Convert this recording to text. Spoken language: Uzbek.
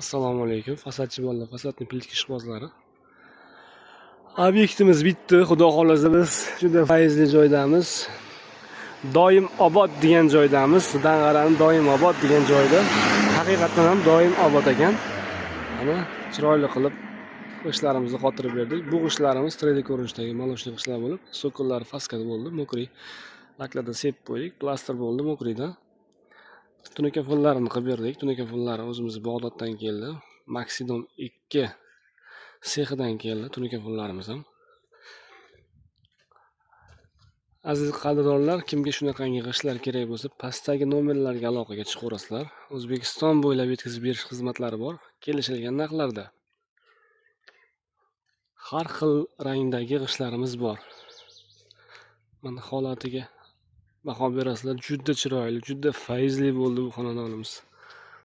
Assalomu alaykum, fasadchi bolalar, fasadni plitka ishqibozlari. Obyektimiz bitdi, xudo xohlasa biz juda fayzli joydamiz. Doim obod degan joydamiz. Dang'arani Doim obod degan joyda. Haqiqatdan ham doim obod ekan. Mana chiroyli qilib g'ishtlarimizni qotirib berdik. Bu g'ishtlarimiz 3D ko'rinishdagi молочный g'ishtlar bo'lib, sokollari faskada bo'ldi, мокрый laklarda sepib qo'ydik, plaster bo'ldi мокрый da. Tunuka follarini qilib berdik. Tunuka follari o'zimiz Bag'doddan keldi. Maxidom 2 sexidan keldi tunuka follarimiz ham. Aziz qadrdonlar, kimga shunaqangi g'ishtlar kerak bo'lsa, pastdagi nomerlarga aloqaga chiqaverasizlar. O'zbekiston bo'ylab yetkazib berish xizmatlari bor, kelishilgan narxlarda. Har xil rangdagi g'ishtlarimiz bor. Mana holatiga baho berasizlar. Juda chiroyli, juda fayzli bo'ldi bu xonadonimiz.